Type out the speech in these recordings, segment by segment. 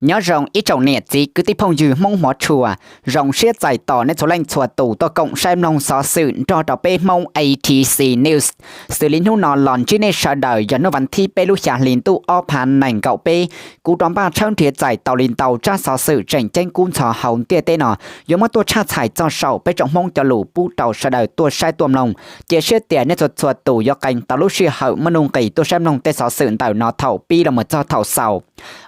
Nyob zoo ib tsoom niam txiv kwv tij phooj ywg Hmoob hmov tshua, zoo siab txais tos nej txhua leej txhua tus tuaj koom saib mloog xov xwm nrog rau peb Hmoob A T C News. Xws li hnub no los ntsib nej sawv daws yog hnub vas thib peb lub xya hli ntuj ob phav nees nkaum peb, kuv rov npaj tshawb nrhiav txais tau li ntau tsab xov xwm tseem ceeb kub ntxhov hauv ntiaj teb no yuav muab tuaj tshaj txhais txog saum peb tsoom Hmoob cov lus pub rau sawv daws tuaj saib tuaj mloog. Cia siab tias nej txhua txhua tus yuav qee tau lub sij hawm muaj nuj nqis tuaj saib mloog tej xov xwm ntawm no thaum pib los mus txog thaum xaus.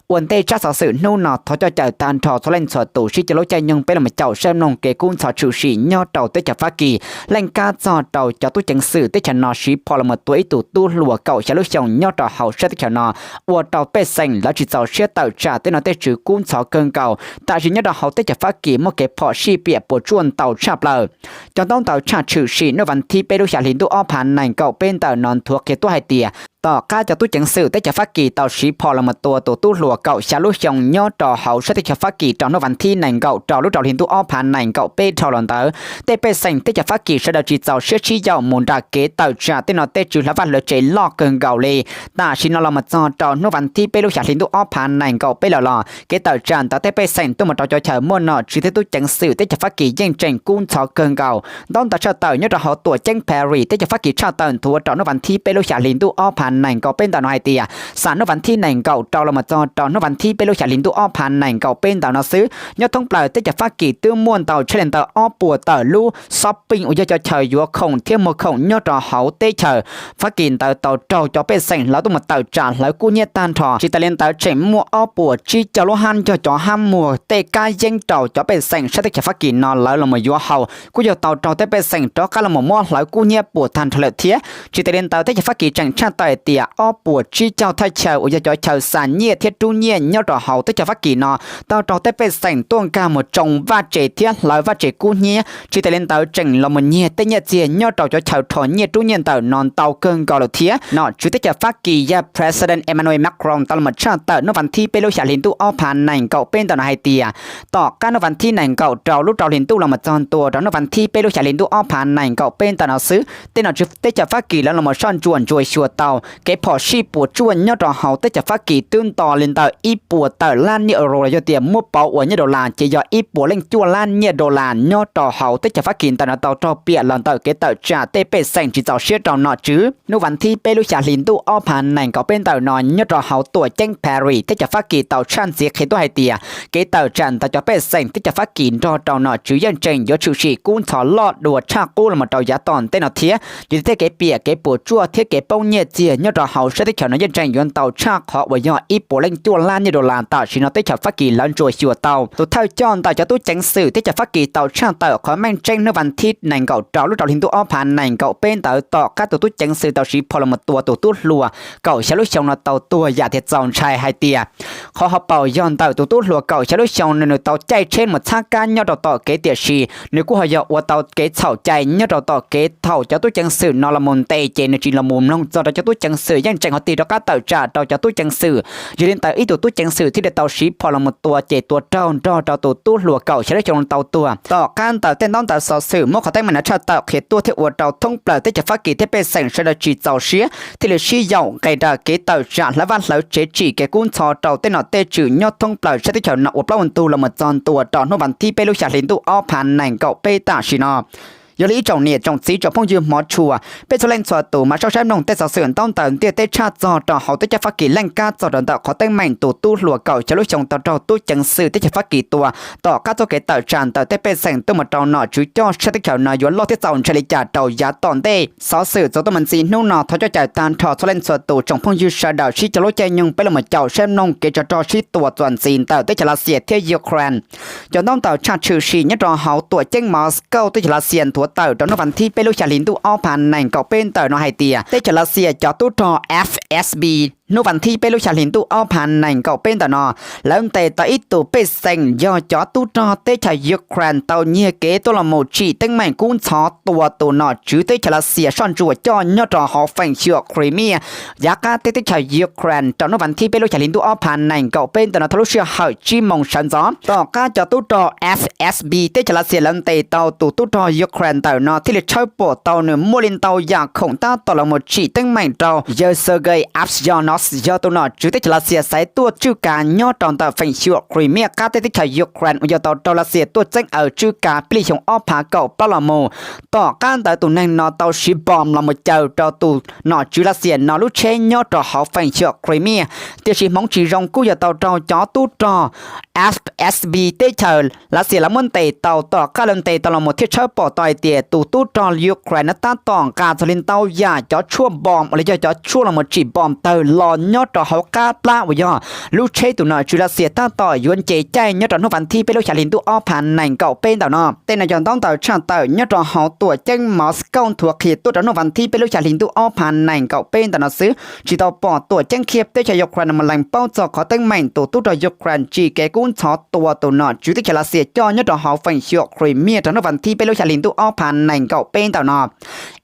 Ua ntej tsab xov xwm hnub no thov coj caw tag nrho txhua leej txhua tus sib cog lub caij nyoog peb los mus caum saib mloog kev kub ntxhov tshwm sim nyob rau teb chaws Fab Kis, leej kab txog rau cov tub ceev xwm teb chaws no siv phom los mus tua ib tug tub hluas kaum xya lub xyoo nyob rau hauv sab teb chaws no, ua rau pej xeem lawv tsis txaus siab tawm tsam tej no tej tswv kub ntxhov kawg nkaus. Tam sim nyob rau hauv teb chaws Fab Kis muaj kev phom sij piam puas tsuaj ntau tshaj plaws. Cov ntaub ntawv tshaj tshwm sim hnub vas thib peb lub xya hli ntuj ob phav nees nkaum peb ntawm no nthuav qhia tuaj hais tias tom qab cov tub ceev xwm teb chaws Fab Kis tau siv phom los mus tua tus tub hluas kaum xya lub xyoo nyob rau hauv sab teb chaws Fab Kis rau hnub vas thib nees nkaum rau lub rau hli ntuj ob phav nees nkaum peb dhau los ntawd, tej pej xeem teb chaws Fab Kis sawv daws tsis txaus siab sib yaum mus nram kev tawm tsam tej no tej tswv hlawv vaj hlawv tsev loj kawg nkaus li. Tam sim no los mus txog rau hnub vas thib peb lub xya hli ntuj ob phav nees nkaum peb lawm los kev tawm tsam ntawm tej pej xeem tuaj mus rau cov chaw muaj nom tswv thiab tub ceev xwm teb chaws Fab Kis yeej tseem kub ntxhov kawg nkaus. Ntaub ntawv tshaj tawm nyob rau hauv tuam ceeb Paris teb chaws Fab Kis tshaj tawm nthuav rau hnub vas thib peb lub xya hli ntuj ob phav nees nkaum peb ntawm no hais tias xam hnub vas thib nees nkaum rau los mus txog rau hnub vas thib peb lub xya hli ntuj ob phav nees nkaum peb ntawm no xwb, nyob thoob plaws teb chaws Fab Kis twb muaj ntau tshaj li ntawm ob puas tawm lub shopping uas yog cov chaw yuav khoom thiab muag khoom nyob rau hauv teb chaws Fab Kis ntawd tau raug cov pej xeem hlawv tuaj mus tawm tsam hlawv kub hnyiab tag nrho. Tsis tas li ntawd tseem muaj ob puas tsib caug lub hab yog cov hab muag tej kab yeeb rau cov pej xeem sab teb chaws Fab Kis no lawv los mus yuav haus kuj yog tau raug tej pej xeem rov qab los mus muab hlawv kub hnyiab puas tag nrho lawm thiab. Tsis tas li ntawd teb chaws Fab Kis tseem tshaj tawm hais tias ob puas tsib caug thaj chaw uas yog cov chaw xa nyiaj thiab rub nyiaj nyob rau hauv teb chaws Fab Kis no tau raug tej pej xeem tuaj nkag mus tsoo vaj tsev thiab hlawv vaj tsev kub hnyiab. Tsis tas li ntawd tseem los mus nyiag tej nyiaj txiag nyob rau cov chaw rho nyiaj rub nyiaj ntawm no ntau kawg nkaus lawm thiab. Nom tswv teb chaws Fab Kis yog President Emmanuel Macron tau los mus tshaj tawm hnub vas thib peb lub xya hli ntuj ob phav nees nkaum peb ntawm no hais tias tom qab hnub vas thib nees nkaum rau lub rau hli ntuj los mus txog ntua rau hnub vas thib peb lub xya hli ntuj ob phav nees nkaum peb ntawm no xwb, tej nom tswv teb chaws Fab Kis lawv los mus soj ntsuam ntsuas xyuas tau kev phom sij puas tsuaj nyob rau hauv teb chaws Fab Kis twb nto li ntawm ib puas tawm lab nyiaj euro los yog tias muab pauv ua nyiaj dollar ces yog ib puas leej cuaj lab nyiaj dollar nyob rau hauv teb chaws Fab Kis ntawm no tau raug piam los ntawm kev tawm tsam tej pej xeem tsis txaus siab rau nom tswv. Hnub vas thib peb lub xya hli ntuj ob phav nees nkaum peb ntawm no nyob rau hauv tuam ceeb Paris teb chaws Fab Kis tau tshaj ntxiv qhia tuaj hais tias kev tawm tsam ntawm cov pej xeem teb chaws Fab Kis nrog rau nom tswv yeej tseem yuav tshwm sim kub ntxhov loj dua tshaj qub los mus rau yav tom ntej no thiab. Yog li tej kev piam kev puas tsuaj thiab kev poob nyiaj txiag nyob rau hauv sab teb chaws no yeej tseem yuav ntau tshaj qhov uas yog ib puas leej cuaj lab nyiaj dollar tam sim no teb chaws Fab Kis lawv ntsuas xyuas tau. Tus thawj coj ntawm cov tub ceev xwm teb chaws Fab Kis tau tshaj tawm qhov meej tseeb hnub vas thib nees nkaum rau lub rau hli ntuj ob phav nees nkaum peb ntawd tom qab tus tub ceev xwm tau siv phom los mus tua tus tub hluas kaum xya lub xyoo no tau tuag yam tias txaus ntshai hais tias qhov hauv paus yog ntawm tus tub hluas kaum xya lub xyoo no nws tau caij tsheb mus txhab kab nyob rau tom kev tiam sis nws kuj ho yog ua tau kev txhaum cai nyob rau tom kev thaum cov tub ceev xwm no los mus ntes ces nws tsis los mus mloog txog rau cov tub ceev xwm yeej tseem ho tig rov qab tawm tsam rau cov tub ceev xwm. Yog li ntawd ib tug tub ceev xwm thiaj li tau siv phom los mus tua ces tua raug nrog rau tus tub hluas kaum xya lub xyoo tau tuag. Tom qab ntawm tej ntaub ntawv xov xwm muab qhov teeb meem no tshaj tawm qhia tuaj thiab ua rau thoob plaws teb chaws Fab Kis thiab pej xeem sawv daws tsis txaus siab thiaj li sib yaum nqes raws kev tawm tsam hlawv vaj hlawv tsev tsim kev kub ntxhov rau tej nom tej tswv nyob thoob plaws sab teb chaws no ua plaub ua ntug los mus txog ntua rau hnub vas thib peb lub xya hli ntuj ob phav nees nkaum peb tam sim no. Yog li ib tsoom niam tsoom txiv tsoom phooj ywg hmov tshua, peb txhua leej txhua tus mas saib saib mloog tej xov xwm ntaub ntawv ntiaj teb tshaj txog rau hauv teb chaws Fab Kis leej kab txog rau ntawm qhov teeb meem tus tub hluas kaum xya lub xyoo tau raug tub ceev xwm teb chaws Fab Kis tua tom qab txoj kev tawm tsam ntawm tej pej xeem tuaj mus rau nom tswv coj sab teb chaws no yuav loj thiab txaus ntshai li cas rau yav tom ntej. Xov xwm txuas tuaj mus ntxiv hnub no thov coj caw tag nrho txhua leej txhua tus tsoom phooj ywg sawv daws sib cog lub caij nyoog peb los mus caum saib mloog kev tsov rog sib tua txuas ntxiv ntawm teb chaws Lav Xias thiab Ukraine. Cov ntaub ntawv tshaj tshwm sim nyob rau hauv tuam ceeb Moscow teb chaws Lav Xias nthuav tawm rau hnub vas thib peb lub xya hli ntuj ob phav nees nkaum peb ntawm no hais tias teb chaws Lav Xias cov tub rog F S B hnub vas thib peb lub xya hli ntuj ob phav nees nkaum peb ntawm no lawv ntes tau ib tug pej xeem yog cov tub rog teb chaws Ukraine tau nyiag kev tuaj los mus tsim teeb meem kub ntxhov tua tus nom tswv teb chaws Lav Xias soj ntsuam coj nyob rau hauv feem xyuam Crimea yav qab teb teb chaws Ukraine rau hnub vas thib peb lub xya hli ntuj ob phav nees nkaum peb ntawm no thaum lub sij hawm tsib moos sawv ntxov. Tom qab cov tub rog F S B teb chaws Lav Xias lawv ntes tau tus tub rog Ukraine ntawm no thiaj li tshawb pom tau nws muaj li ntau yam khoom tab tom los mus tsim teeb meem rau yawg Sergei Aksyonov Kursk yog tus nom tswv teb chaws Lav Xias xaiv tuaj tswj kav nyob rau ntawm feem xyuam Crimea qab teb teb chaws Ukraine uas yog tau raug Lav Xias tuaj txeeb aws tswj kav pib li xyoo ob phav kaum plaub los mus. Tom qab ntawd tus neeg no tau siv npom los mus caws rau tus nom tswv Lav Xias no lub tsheb nyob rau hauv feem xyuam Crimea, tiam sis hmoov tsis zoo kuj yog tau raug cov tub rog FSB teb chaws Lav Xias lawv muab ntes tau. Tom qab lawv ntes tau los mus thiaj tshawb pom tau hais tias tus tub rog Ukraine no tab tom nqa txog li ntau yam cov tshuaj npom uas li yog cov tshuaj los mus tsim npom tawg los nyob rau hauv qab plab uas yog lub tsheb tus nom tswv Lav Xias tab tom yuav nce caij nyob rau hnub vas thib peb lub xya hli ntuj ob phav nees nkaum peb ntawm no. Tej no yog ntaub ntawv tshaj tawm nyob rau hauv tuam ceeb Moscow nthuav qhia tuaj rau hnub vas thib peb lub xya hli ntuj ob phav nees nkaum peb ntawm no xwb. Tsis tau pom tuam ceeb Kiev teb chaws Ukraine no mus lees paub txog qhov teeb meem tus tub rog Ukraine tsim kev kub ntxhov tua tus nom tswv teb chaws Lav Xias coj nyob rau hauv feem xyuam Crimea rau hnub vas thib peb lub xya hli ntuj ob phav nees nkaum peb ntawm no.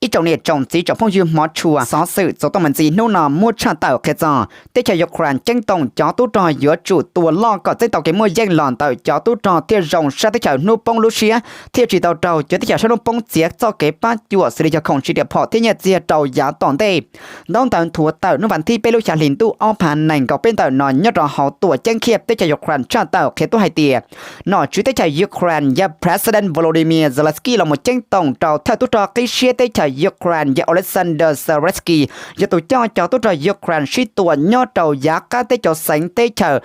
Ib tsoom niam tsoom txiv tsoom phooj ywg hmov tshua, xov xwm txuas tau me ntxiv hnub no muab tshaj tawm qhia txog teb chaws Ukraine ceeb toom cov tub rog yuav tsum tua loj kom txeeb tau kev muaj yeej los ntawm cov tub rog thiaj zoo sab teb chaws hnub poob lub siab, thiaj tsis tau raug cov teb chaws sab hnub poob txiav txoj kev pab cuam xws li yog khoom siv riam phom thiab nyiaj txiag rau yav tom ntej. Ntaub ntawv nthuav tawm hnub vas thib peb lub xya hli ntuj ob phav nees nkaum peb ntawm no nyob rau hauv tuam ceeb Kiev teb chaws Ukraine tshaj tawm qhia tuaj hais tias nom tswv teb chaws Ukraine yog President Volodymyr Zelensky los mus ceeb toom rau thawj tub rog qib siab teb chaws Ukraine yog Oleksandr Syrskyi, yog tus coj cov tub rog Ukraine sib tua nyob rau yav qab teb cov xeev teb chaws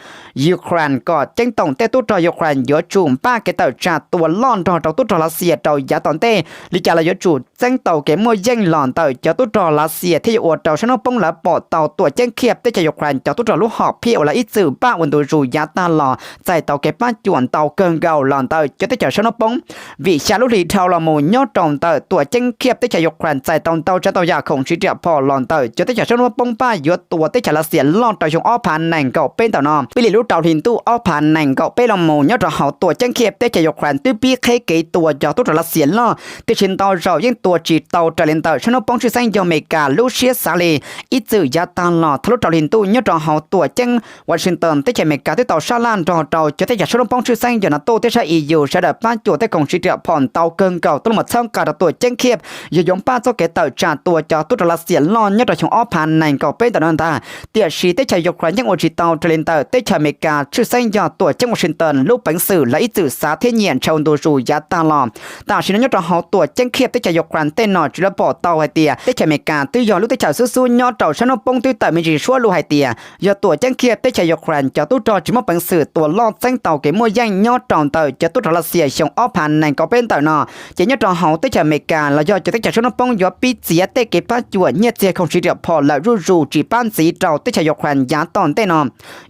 Ukraine kom ceeb toom tej tub rog Ukraine yuav tsum npaj kev tawm tsam tua loj nrog rau tub rog Lav Xias rau yav tom ntej li cas los yuav tsum txeeb tau kev muaj yeej los ntawm cov tub rog Lav Xias thiaj yuav ua rau sab hnub poob lawv pom tau tuam ceeb Kiev teb chaws Ukraine cov tub rog lub hom phiaj uas lawv ib txwm npaj ua ntu zus yav tag los txais tau kev pab cuam ntau kawg nkaus los ntawm cov teb chaws sab hnub poob. Vim xya lub hlis dhau los mus nyob rau ntawm tuam ceeb Kiev teb chaws Ukraine txais tau ntau tsav ntau yam khoom siv riam phom los ntawm cov teb chaws sab hnub poob npaj yuav tua teb chaws Lav Xias loj rau xyoo ob phav nees nkaum peb ntawm no. Pib li lub rau hli ntuj ob phav nees nkaum peb los mus nyob rau hauv tuam ceeb Kiev teb chaws Ukraine twb pib qheb kev tua cov tub rog Lav Xias loj, tiam sis ntau zaus yeej tua tsis tau raws li ntawm sab hnub poob tshwj xeeb yog Amelikas lub siab xav li. Ib txwm yav tag los thaum lub rau hli ntuj nyob rau hauv tuam ceeb Washington teb chaws Amelikas twb tau sab laj nrog rau cov teb chaws sab hnub poob tshwj xeeb yog NATO thiab sab E U sawv daws pab cuam tej khoom siv riam phom ntau kawg nkaus tuaj los txhawb nqa rau tuam ceeb Kiev yog yuav npaj txoj kev tawm tsam tua cov tub rog Lav Xias loj nyob rau xyoo ob phav nees nkaum peb ntawm no ntag. Tiam sis teb chaws Ukraine yeej ua tsis tau raws li ntawm teb chaws Amelikas tshwj xeeb yog tuam ceeb Washington lub peev xwm lawv ib txwm xav thiab nyiam ntshai ua ntu zus yav tag los. Tam sim no nyob rau hauv tuam ceeb Kiev teb chaws Ukraine tej nom tswv lawv pom tau hais tias teb chaws Amelikas twb yog lub teb chaws xub xub nyob rau sab hnub poob twb tawm me ntsis suab lus hais tias yog tuam ceeb Kiev teb chaws Ukraine cov tub rog tsis muaj peev xwm tua loj txeeb tau kev muaj yeej nyob rau ntawm cov tub rog Lav Xias xyoo ob phav nees nkaum peb ntawm no, ces nyob rau hauv teb chaws Amelikas los yog cov teb chaws sab hnub poob yuav pib txiav tej kev pab cuam nyiaj txiag khoom siv riam phom lawm zuj zus tsis pab ntxiv rau teb chaws Ukraine yav tom ntej no.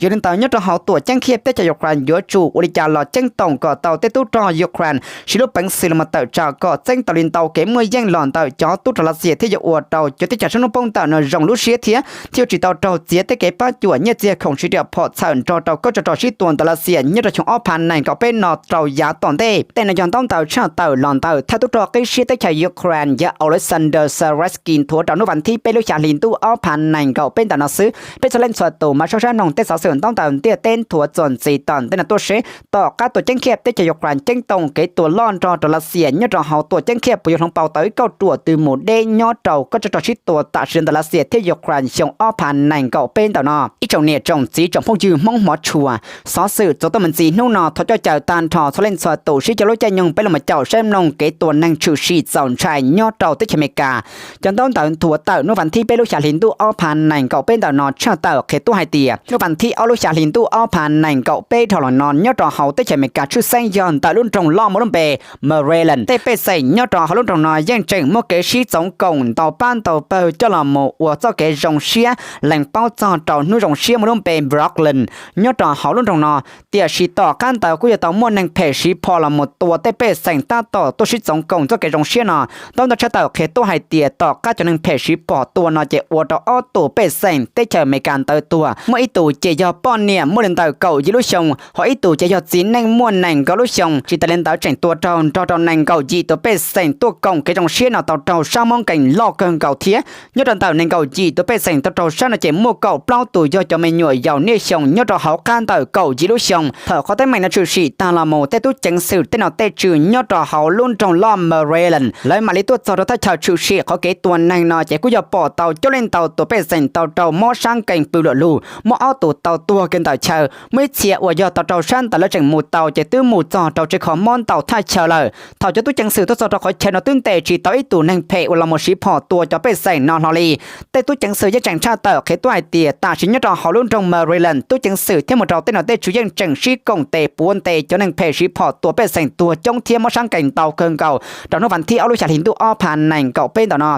Yog li ntawd nyob rau hauv tuam ceeb Kiev teb chaws Ukraine yuav tsum ua li cas los ceeb toom kom tau tej tub rog Ukraine siv lub peev xwm los mus tawm tsam kom txeeb tau li ntau kev muaj yeej los ntawm cov tub rog Lav Xias thiaj yuav ua rau cov teb chaws sab hnub poob ntawm no zoo lub siab thiab thiaj tsis tau raug txiav tej kev pab cuam nyiaj txiag khoom siv riam phom txhawm nrog rau kob tsov rog sib tua ntawm Lav Xias nyob rau xyoo ob phav nees nkaum peb no rau yav tom ntej. Tej no yog ntaub ntawv tshaj tawm los ntawm thawj tub rog qib siab teb chaws Ukraine yog Oleksandr Syrskyi nthuav rau hnub vas thib peb lub xya hli ntuj ob phav nees nkaum peb ntawm no xwb. Peb txhua leej txhua tus mam soj sab noog tej xov xwm ntaub ntawv ntiaj teb nthuav txuas ntxiv tom ntej no tuaj seb tom qab tuam ceeb Kiev teb chaws Ukraine ceeb toom kev tua loj nrog rau Lav Xias nyob rau hauv tuam ceeb Kiev puas yuav hloov pauv tau ib kauj ruam twg mus deb nyob rau kob tsov rog sib tua tam sim ntawm Lav Xias thiab Ukraine xyoo ob phav nees nkaum peb ntawm no. Ib tsoom niam tsoom txiv tsoom phooj ywg Hmoob hmov tshua, xov xwm txuas tau me ntxiv hnub no thov coj caw tag nrho txhua leej txhua tus sib cov lub caij nyoog peb los mus caum saib mloog kev tua neeg tshwm sim txaus ntshai nyob rau teb chaws Amelikas. Cov ntaub ntawv nthuav tawm hnub vas thib peb lub xya hli ntuj ob phav nees nkaum peb ntawm no tshaj tawm qhia tuaj hais tias hnub vas thib ob lub xya hli ntuj ob phav nees nkaum peb dhau los no nyob rau hauv teb chaws Amelikas tshwj xeeb yog ntawm lub nroog loj muaj lub npe Maryland. Tej pej xeem nyob rau hauv lub nroog no yeej tseem muaj kev sib txoov koom ntau pab ntau pawg coj los mus ua txoj kev zoo siab lees paub txog rau hnub zoo siab muaj lub npe Brooklyn nyob rau hauv lub nroog no. Tiam sis tom qab ntawd kuj yog tau muaj neeg phem siv phom los mus tua tej pej xeem tab tom tuaj sib txoov koom txoj kev zoo siab no. Ntaub ntawv tshaj tawm qhia tuaj hais tias tom qab cov neeg phem siv phom tua no ces ua rau ob tug pej xeem teb chaws Amelikas ntawd tuag, muaj ib tug ces yog poj niam muaj li ntawm kaum yim lub xyoo, ho ib tug ces yog txiv neej muaj nees nkaum lub xyoo. Tsis tas li ntawd tseem tua raug nrog rau nees nkaum yim tus pej xeem tuaj koom kev zoo siab no tau raug sab mob nkees loj kawg nkaus thiab. Nyob rau ntawm nees nkaum yim tus pej xeem tau raug sab no ces muaj kaum plaub tus yog cov me nyuam yaus niaj xyoo nyob rau hauv qab ntawm kaum yim lub xyoo. Thaum qhov teeb meem no tshwm sim tag los mus tej tub ceev xwm tej nom tej tswv nyob rau hauv lub nroog loj Maryland lawv mam li tuaj txog rau thaj chaw tshwm sim qhov kev tua neeg no ces kuj yog pom tau coob leej ntau tus pej xeem tau raug tau mob sab nkees pw luam lug, muaj ob tus tau tuag kiag ntawm chaw, muaj ib txhia uas yog tau raug sab ntawm lawv tseem mus tau ces twb mus txog rau tsev kho mob ntau thaj chaw lawm. Thaum cov tub ceev xwm tuaj txog rau qhov chaw no twb ntes tsis tau ib tus neeg phem uas los mus siv phom tua cov pej xeem no hlo li. Tej tub ceev xwm yeej tseem tshaj tawm qhia tuaj hais tias tam sim nyob rau hauv lub nroog Maryland, tub ceev xwm thiab mus rau tej nom tej tswv yeej tseem sib koom tes puav ntes cov neeg phem siv phom tua pej xeem tuag coob thiab mob sab nkees ntau kawg nkaus rau hnub vas thib ob lub xya hli ntuj ob phav nees nkaum peb ntawm no.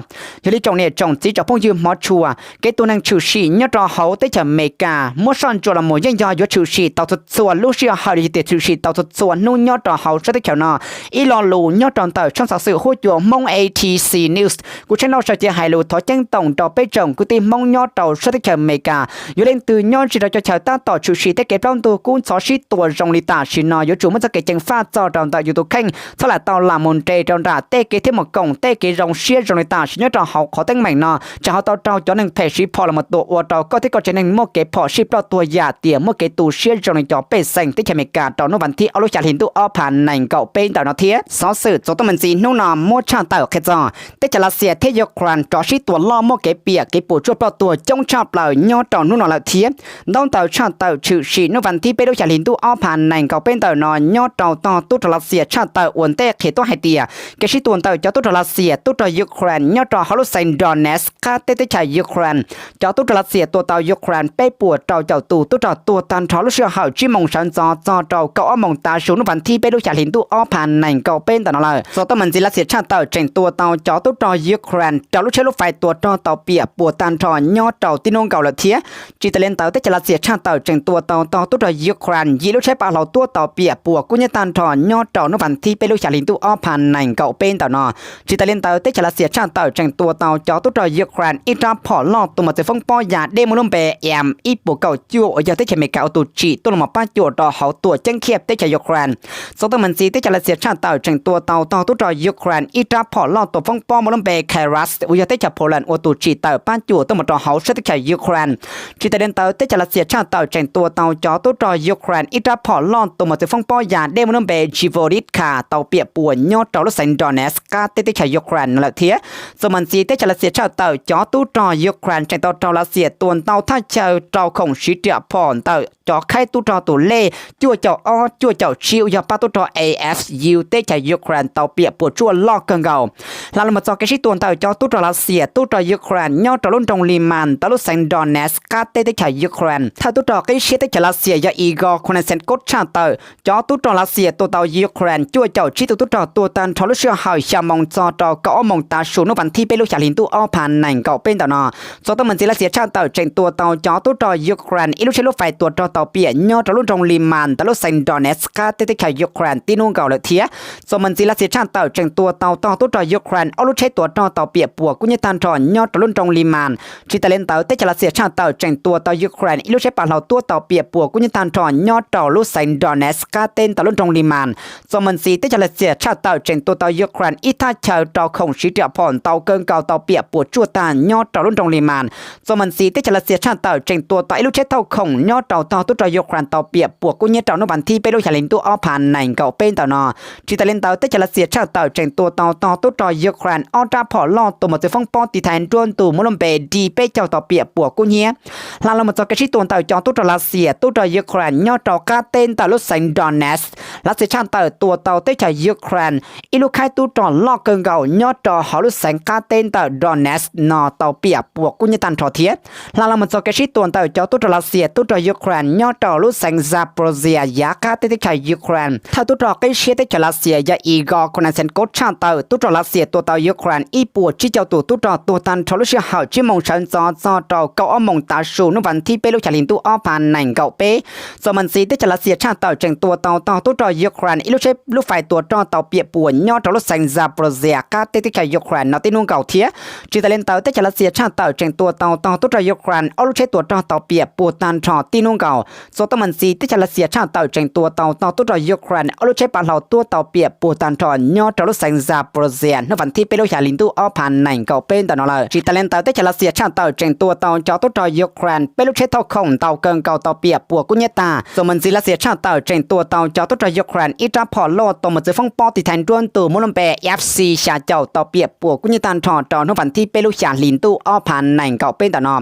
Yog li tsoom niam tsoom txiv tsoom phooj ywg hmov tshua, kev tua neeg tshwm sim nyob rau hauv teb chaws Amelikas muab soj ntsuam los mus yeej yog yuav tshwm sim tau txhua txhua lub sij hawm los yog tias tshwm sim tau txhua txhua hnub nyob rau hauv sab teb chaws no. Ib lo lus nyob rau ntawm tshooj xov xwm huab cua Hmoob A T C News, kuv Tsheej Lauj sau cia hais lus thov ceeb toom rau peb tsoom kwv tij Hmoob nyob rau sab teb chaws Amelikas. Yuav leej twg nyob ze rau cov chaw tab tom tshwm sim tej kev plaub ntug kub ntxhov sib tua zoo li tam sim no yuav tsum muaj txoj kev ceev faj txog rau ntawm yus tus kheej, txhob lam tau lam mus nres rau nram tej kev thiab mus koom tej kev zoo siab zoo li tam sim nyob rau hauv qhov teeb meem no tseem ho tau raug cov neeg phem siv phom los mus tua ua rau koj thiab koj tsev neeg muaj kev phom sij ploj tuag yam tias muaj kev tu siab zoo li cov pej xeem teb chaws Amelikas rau hnub vas thib ob lub xya hli ntuj ob phav nees nkaum peb ntawm no thiab. Xov xwm txuas tuaj me ntxiv hnub no muab tshaj tawm qhia txog teb chaws Lav Xias thiab Ukraine rov sib tua loj muaj kev piam kev puas tsuaj ploj tuag coob tshaj plaws nyob rau hnub no lawm thiab. Ntaub ntawv tshaj tawm tshwm sim hnub vas thib peb lub xya hli ntuj ob phav nees nkaum peb ntawm no nyob rau tog tub rog Lav Xias tshaj tawm ua ntej qhia tuaj hais tias kev sib tua ntawm cov tub rog Lav Xias tub rog Ukraine nyob rau hauv lub xeev Donetsk qab teb teb chaws Ukraine. Cov tub rog Lav Xias tua tau Ukraine peb puas rau caum tus tub rog tuag tag nrho lub sij hawm tsib moos sawv ntxov txog rau kaum ob moos tav su hnub vas thib peb lub xya hli ntuj ob phav nees nkaum peb ntawm no lawm. Txuas tuaj me ntxiv Lav Xias tshaj tawm tseem tua tau cov tub rog Ukraine rau lub tsheb lub fais tua rog tau piam puas tag nrho nyob rau tib hnub nkaus lawm thiab. Tsis tas li ntawd teb chaws Lav Xias tshaj tawm tseem tua tau tog tub rog Ukraine yim lub tsheb pav hlau tuab tau piam puas kub hnyiab tag nrho nyob rau hnub vas thib peb lub xya hli ntuj ob phav nees nkaum peb ntawm no. Tsis tas li ntawd teb chaws Lav Xias tshaj tawm tseem tua tau cov tub rog Ukraine ib rab phom loj tua mus txiv foob pob yas dej muaj lub npe M ib puas kaum cuaj uas yog teb chaws Amelikas ua tus tsim tuaj los pab cuam rau hauv tuam ceeb Kyiv teb chaws Ukraine. Txuas tuaj me ntxiv teb chaws Lav Xias tshaj tawm tseem tua tau tog tub rog Ukraine ib rab phom loj tua foob pob muaj lub npe Kairas uas yog teb chaws Poland ua tus tsim tawm pab cuam tuaj mus rau hauv sab teb chaws Ukraine. Tsis tas li ntawd teb chaws Lav Xias tshaj tawm tseem tua tau cov tub rog Ukraine ib rab phom loj tua mus txiv foob pob yas dej muaj lub npe Zhivoritka tau piam puas nyob rau lub xeev Donetsk qab teb teb chaws Ukraine no lawm thiab. Txuas me ntxiv teb chaws Lav Xias tshaj tawm cov tub rog Ukraine tseem tau raug Lav Xias tua ntau thaj chaw rau khoom siv riam phom ntawm cov khaib tub rog tus lej cuaj caum ob cuaj caum tsib uas yog pab tub rog A F U teb chaws Ukraine tau piam puas tsuaj loj kawg nkaus. Hla los mus txog kev sib tua ntawm cov tub rog Lav Xias tub rog Ukraine nyob rau lub nroog Liman ntawm lub xeev Donetsk qab teb teb chaws Ukraine, thawj tub rog qib siab teb chaws Lav Xias yog Igor Konashenkov tshaj tawm cov tub rog Lav Xias tua tau Ukraine cuaj caum tsib tus tub rog tuag tag nrho lub sij hawm xya moos txog rau kaum ob moos tav su hnub vas thib peb lub xya hli ntuj ob phav nees nkaum peb ntawm no. Txuas tuaj me ntxiv Lav Xias tshaj tawm tseem tua tau cov tub rog Ukraine ib lub tsheb lub fais tua rog tau piam nyob rau lub nroog Liman ntawm lub xeev Donetsk qab teb teb chaws Ukraine tib hnub nkaus lawm thiab. Txuas me ntxiv Lav Xias tshaj tawm tseem tua tau tog tub rog Ukraine ob lub tsheb tua rog tau piam puas kub hnyiab tag nrho nyob rau lub nroog Liman. Tsis tas li ntawd teb chaws Lav Xias tshaj tawm tseem tua tau Ukraine ib lub tsheb pav hlau tuab tau piam puas kub hnyiab tag nrho nyob rau lub xeev Donetsk qab teb ntawm lub nroog Liman. Txuas me ntxiv teb chaws Lav Xias tshaj tawm tseem tua tau Ukraine ib thaj chaw rau khoom siv riam phom ntau kawg nkaus tau piam puas tsuaj tag nyob rau lub nroog Liman. Txuas me ntxiv teb chaws Lav Xias tshaj tawm tseem tua tau ib lub tsheb thauj khoom nyob rau tog tub rog Ukraine tau piam puas kub hnyiab rau hnub vas thib peb lub xya hli ntuj ob phav nees nkaum peb ntawm no. Tsis tas li ntawd teb chaws Lav Xias tshaj tawm tseem tua tau tog tub rog Ukraine ob rab phom loj tua mus txiv foob pob tiv thaiv nruab ntug muaj lub npe D peb caug tau piam puas kub hnyiab. Hla los mus txog kev sib tua ntawm cov tub rog Lav Xias tub rog Ukraine nyob rau qab teb ntawm lub xeev Donetsk, Lav Xias tshaj tawm tua tau teb chaws Ukraine ib lub khaib tub rog loj kawg nkaus nyob rau hauv lub xeev qab teb ntawm Donetsk no tau piam puas kub hnyiab tag nrho thiab. Hla los mus txog kev sib tua ntawm cov tub rog Lav Xias tub rog Ukraine nyob rau lub xeev Zaporizhzhia yav qab teb teb chaws Ukraine, thawj tub rog qib siab teb chaws Lav Xias yog Igor Konashenkov tshaj tawm tub rog Lav Xias tua tau Ukraine ib puas tsib caug tus tub rog tuag tag nrho lub sij hawm tsib moos sawv ntxov txog rau kaum ob moos tav su hnub vas thib peb lub xya hli ntuj ob phav nees nkaum peb. Txuas me ntxiv teb chaws Lav Xias tshaj tawm tseem tua tau tog tub rog Ukraine ib lub tsheb lub fais tua rog tau piam puas nyob rau lub xeev Zaporizhzhia qab teb teb chaws Ukraine no tib hnub nkaus thiab. Tsis tas li ntawd teb chaws Lav Xias tshaj tawm tseem tua tau tog tub rog Ukraine ob lub tsheb tua rog tau piam puas tag nrho tib hnub nkaus. Txuas tuaj me ntxiv teb chaws Lav Xias tshaj tawm tseem tua tau tog tub rog Ukraine ob lub tsheb pav hlau tuab tau piam puas tag nrho nyob rau lub xeev Zaporizhzhia hnub vas thib peb lub xya hli ntuj ob phav nees nkaum peb ntawm no lawm. Tsis tas li ntawd teb chaws Lav Xias tshaj tawm tseem tua tau cov tub rog Ukraine peb lub tsheb thauj khoom ntau kawg nkaus tau piam puas kub hnyiab tag. Txuas me ntxiv Lav Xias tshaj tawm tseem tua tau cov tub rog Ukraine ib rab phom loj tua mus txiv foob pob tiv thaiv nruab ntug muaj lub npe F C xya caum tau piam puas kub hnyiab tag nrho rau hnub vas thib peb lub xya hli ntuj ob phav nees nkaum peb no.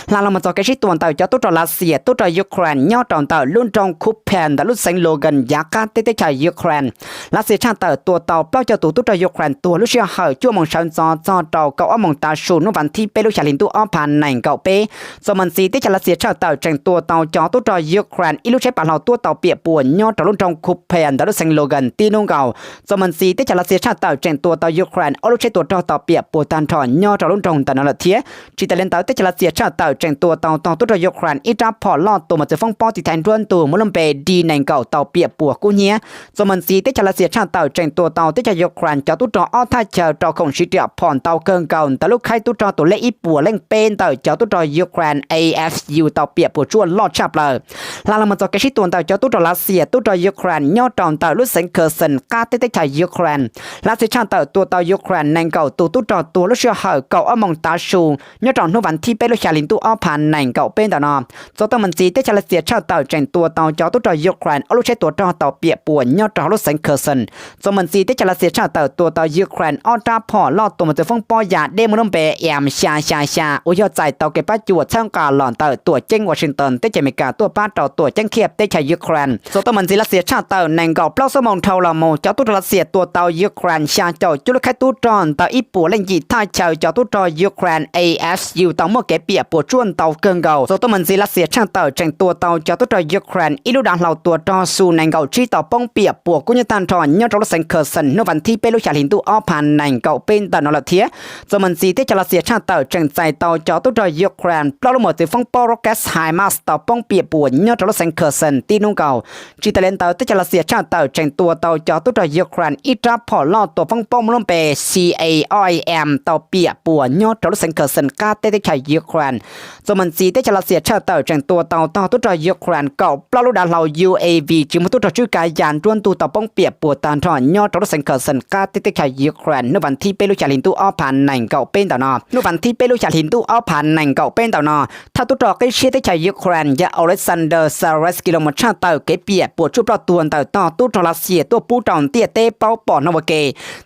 Hla los mus txog kev sib tua ntawm cov tub rog Lav Xias tub rog Ukraine nyob rau ntawm lub nroog Kupiansk ntawm lub xeev Luhansk yav qab teb teb chaws Ukraine. Lav Xias tshaj tawm tua tau plaub caug tus tub rog Ukraine tuag lub sij hawm cuaj moos sawv ntxov txog rau kaum ob moos tav su hnub vas thib peb lub xya hli ntuj ob phav nees nkaum peb. Txuas mus ntxiv teb chaws Lav Xias tshaj tawm tseem tua tau cov tub rog Ukraine ib lub tsheb pas hlau tuab tau piam puas nyob rau lub nroog Kupiansk ntawm lub xeev Luhansk tib hnub nkaus. Txuas mus ntxiv teb chaws Lav Xias tshaj tawm tseem tua tau Ukraine ob lub tsheb tua rog tau piam puas tag nrho nyob rau lub nroog ntawm no lawm thiab. Tsis tas li ntawd teb chaws Lav Xias tshaj tawm tseem tua tau tog tub rog Ukraine ib rab phom loj tua mos txwv foob pob tiv thaiv nruab ntug muaj lub npe D nees nkaum tau piam puas kub hnyiab. Txuas mus ntxiv teb chaws Lav Xias tshaj tawm tseem tua tau teb chaws Ukraine cov tub rog ob thaj chaw rau khoom siv riam phom ntau kawg nkaus ntawm lub khaib tub rog tus lej ib puas leej peb ntawm cov tub rog Ukraine A F U tau piam puas tsuaj loj tshaj plaws. Hla los mus txog kev sib tua ntawm cov tub rog Lav Xias tub rog Ukraine nyob rau ntawm lub xeev Kherson qab teb teb chaws Ukraine. Lav Xias tshaj tawm tua tau Ukraine nees nkaum tus tub rog tuag lub sij hawm kaum ob moos tav su nyob rau hnub vas thib peb lub xya hli ntuj ob phav nees nkaum peb ntawm no. Txuas tau mus ntxiv teb chaws Lav Xias tshaj tawm tseem tua tau cov tub rog Ukraine ob lub tsheb tua rog tau piam puas nyob rau hauv lub xeev Kherson. Txuas mus ntxiv teb chaws Lav Xias tshaj tawm tua tau Ukraine ob rab phom loj tua mos txwv foob pob ya deb muaj lub npe M xya xya xya uas yog txais tau kev pab cuam txhawb nqa los ntawm tuam ceeb Washington teb chaws Amelikas tuaj pab rau tuam ceeb Kyiv teb chaws Ukraine. Txuas tau mus ntxiv Lav Xias tshaj tawm nees nkaum plaub xuab moos dhau los mus cov tub rog Lav Xias tua tau Ukraine xya caum cuaj lub khaib tub rog ntawm ib puas leej yim thaj chaw cov tub rog Ukraine A F U tau muaj kev piam puas tsuaj ntau kawg nkaus. Txuas tau mus ntxiv Lav Xias tshaj tawm tseem tua tau cov tub rog Ukraine ib lub dav hlau tua rog Su nees nkaum tsib tau poob piam puas kub hnyiab tag nrho nyob rau lub xeev Kherson hnub vas thib peb lub xya hli ntuj ob phav nees nkaum peb ntawm no lawm thiab. Txuas mus ntxiv teb chaws Lav Xias tshaj tawm tseem txais tau cov tub rog Ukraine plaub lub mos txwv foob pob rocket HIMARS tau poob piam puas nyob rau lub xeev Kherson tib hnub nkaus. Tsis tas li ntawd teb chaws Lav Xias tshaj tawm tseem tua tau cov tub rog Ukraine ib rab phom loj tua foob pob muaj lub npe C A R M tau piam puas nyob rau lub xeev Kherson qab teb teb chaws Ukraine. Txuas mus ntxiv teb chaws Lav Xias tshaj tawm tseem tua tau tog tub rog Ukraine kaum plaub lub dav hlau U A V tsis muaj tub rog tswj kav ya nruab ntug tau poob piam puas tag nrho nyob rau lub xeev Kherson qab teb teb chaws Ukraine hnub vas thib peb lub xya hli ntuj ob phav nees nkaum peb ntawm no. Hnub vas thib peb lub xya hli ntuj ob phav nees nkaum peb ntawm no, thawj tub rog qib siab teb chaws Ukraine yog Oleksandr Syrskyi los mus tshaj tawm kev piam puas tsuaj ploj tuag ntawm tog tub rog Lav Xias tuaj pub rau ntiaj teb paub pom hnub ua ke.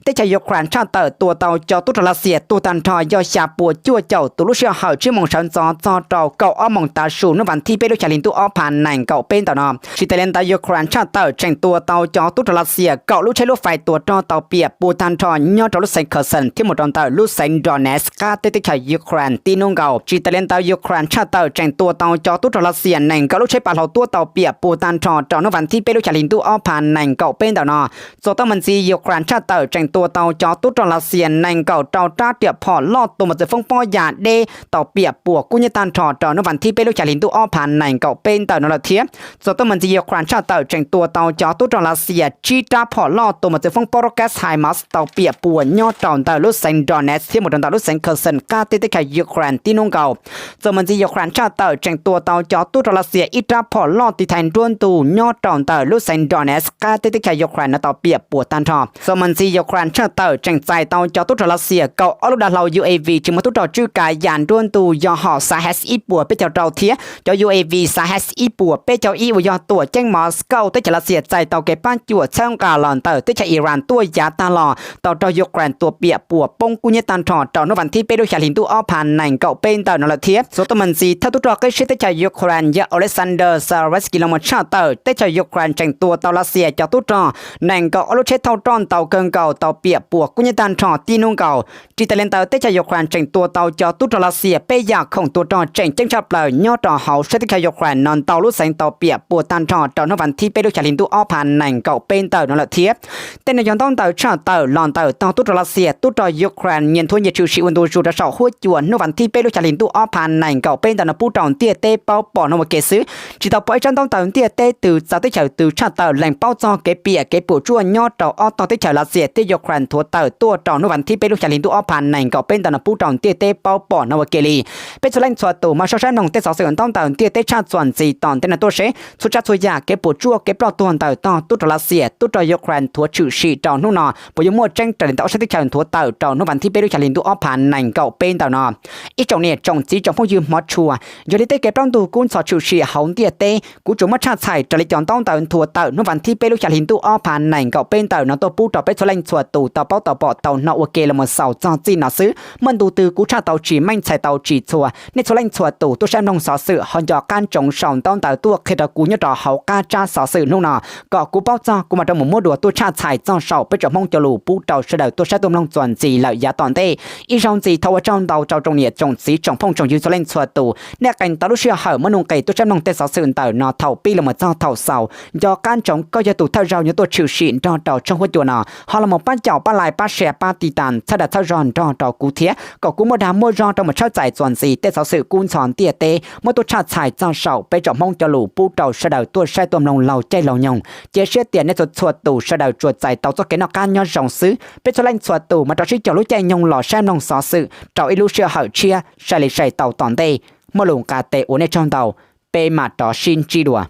Teb chaws Ukraine tshaj tawm tua tau cov tub rog Lav Xias tuag tag nrho yog xya puas cuaj caum tus lub sij hawm tsib moos sawv ntxov txog rau kaum ob moos tav su hnub vas thib peb lub xya hli ntuj ob phav nees nkaum peb ntawm no. Tsis tas li ntawd Ukraine tshaj tawm tseem tua tau cov tub rog Lav Xias kaum lub tsheb lub fais tua rog tau piam puas tag nrho nyob rau lub xeev Kherson thiab mus rau ntawm lub xeev Donetsk qab teb teb chaws Ukraine tib hnub nkaus. Tsis tas li ntawd Ukraine tshaj tawm tseem tua tau cov tub rog Lav Xias nees nkaum lub tsheb pas hlau tuab tau piam puas tag nrho rau hnub vas thib peb lub xya hli ntuj ob phav nees nkaum peb ntawm no. Txuas tau mus ntxiv Ukraine tshaj tawm tseem tua tau cov tub rog Lav Xias nees nkaum rau rab riam phom loj tua mos txwv foob pob ya deb tau piam puas kub hnyiab tag nrho rau hnub vas thib peb lub xya hli ntuj ob phav nees nkaum peb ntawm no lawm thiab. Txuas tau mus ntxiv Ukraine tshaj tawm tseem tua tau cov tub rog Lav Xias tsib rab phom loj tua mos txwv foob pob rocket HIMARS tau piam puas nyob rau ntawm lub xeev Donetsk thiab mus rau ntawm lub xeev Kherson qab teb teb chaws Ukraine tib hnub nkaus. Txuas mus ntxiv Ukraine tshaj tawm tseem tua tau cov tub rog Lav Xias ib rab phom loj tiv thaiv nruab ntug nyob rau ntawm lub xeev Donetsk qab teb teb chaws Ukraine no tau piam puas tag nrho. Txuas mus ntxiv Ukraine tshaj tawm tseem txais tau cov tub rog Lav Xias kaum ob lub dav hlau U A V tsis muaj tub rog tswj kav ya nruab ntug yog hom Shahed ib puas peb caug rau thiab cov U A V Shahed ib puas peb caug ib uas yog tuam ceeb Moscow teb chaws Lav Xias txais tau kev pab cuam txhawb nqa los ntawm teb chaws Iran tuaj yav tag los tau raug Ukraine tua piam puas poob kub hnyiab tag nrho rau hnub vas thib peb lub xya hli ntuj ob phav nees nkaum peb ntawm no lawm thiab. Txuas tau mus ntxiv thawj tub rog qib siab teb chaws Ukraine yog Oleksandr Syrskyi los mus tshaj tawm teb chaws Ukraine tseem tua tau Lav Xias cov tub rog nees nkaum ob lub tsheb thauj roj ntau kawg nkaus tau piam puas kub hnyiab tag nrho tib hnub nkaus. Tsis tas li ntawd teb chaws Ukraine tseem tua tau cov tub rog Lav Xias peb yam khoom tua rog tseem ceeb tshaj plaws nyob rau hauv sab teb chaws Ukraine no ntau lub xeev tau piam puas tag nrho rau hnub vas thib peb lub xya hli ntuj ob phav nees nkaum peb ntawm no lawm thiab. Tej no yog ntaub ntawv tshaj tawm los ntawm tog tub rog Lav Xias tub rog Ukraine nyias nthuav nyias tshwm sim ua ntu zus rau saum huab cua hnub vas thib peb lub xya hli ntuj ob phav nees nkaum peb ntawm no pub rau ntiaj teb paub pom no ua ke xwb. Tsis tau pom ib tsab ntaub ntawv ntiaj teb twg txawv teb chaws twg tshaj tawm lees paub txog kev piam kev puas tsuaj nyob rau ob tog teb chaws Lav Xias thiab Ukraine nthuav tawm tuaj rau hnub vas thib peb lub xya hli ntuj ob phav nees nkaum peb ntawm no pub rau ntiaj teb paub pom no ua ke li. Peb txhua leej txhua tus mas soj saib mloog tej xov xwm ntaub ntawv ntiaj teb tshaj txuas ntxiv tom ntej no tuaj seb txhua tsav txhua yam kev puas tsuaj kev ploj tuag ntawm tog tub rog Lav Xias tub rog Ukraine nthuav tshwm sim rau hnub no puas yuav muaj tseeb raws li ntawm ob sab teb chaws nthuav tawm rau hnub vas thib peb lub xya hli ntuj ob phav nees nkaum peb ntawm no. Ib tsoom niam tsoom txiv tsoom phooj ywg hmov tshua, yog li tej kev plaub ntug kub ntxhov tshwm sim hauv ntiaj teb kuv tsuas muab tshaj txhais raws li cov ntaub ntawv nthuav tawm hnub vas thib peb lub xya hli ntuj ob phav nees nkaum peb ntawm no tuaj pub rau peb txhua leej txhua tus tau paub tau pom tau hnov ua ke los mus xaus txog txij no xwb. Muaj ntu twg kuv tshaj tau tsis meej txhais tau tsis txhua. Nej txhua leej txhua tus tuaj saib mloog xov xwm ho nco qab ntsoov sau ntaub ntawv tuaj qhia rau kuv nyob rau hauv qab tsab xov xwm hnub no, kom kuv paub txog kuv mam rov mus muab dua tuaj tshaj txhais txog saum peb tsoom Hmoob cov lus pub rau sawv daws tuaj saib tuaj mloog txuas ntxiv lawm yav tom ntej. Ib zaug ntxiv thov ua tsaug ntau rau tsoom niam tsoom txiv tsoom phooj tsoom ywg txhua leej txhua tus, nej qee tau lub sij hawm muaj nuj nqis tuaj saib mloog tej xov xwm ntawm no thaum pib los mus txog thaum xaus. Nco qab ntsoov koj yog tus thawj zaug yuav tuaj tshwm sim nrog rau tshooj huab cua no, ho los mus pab caum pab like pab share pab tiv tas txhawb dag txhawb zog nrog rau kuv thiab, kom kuv muaj dag muaj zog rau mus tshawb txais txuas ntxiv tej xov xwm kub ntxhov ntiaj teb muab tuaj tshaj txhais txog saum peb tsoom Hmoob cov lus pub rau sawv daws tuaj saib tuaj mloog laug caij laug nyoog. Cia siab tias nej txhua txhua tus sawv daws tsuas txais tau txoj kev noj qab nyob zoo xwb. Peb txhua leej txhua tus mam rov sib koom lub caij nyoog los saib mloog xov xwm rau ib lub sij hawm tshiab sai li sai tau tom ntej. Muaj lus nqa tes ua nej tsaug ntau, peb mam rov sib ntsib dua.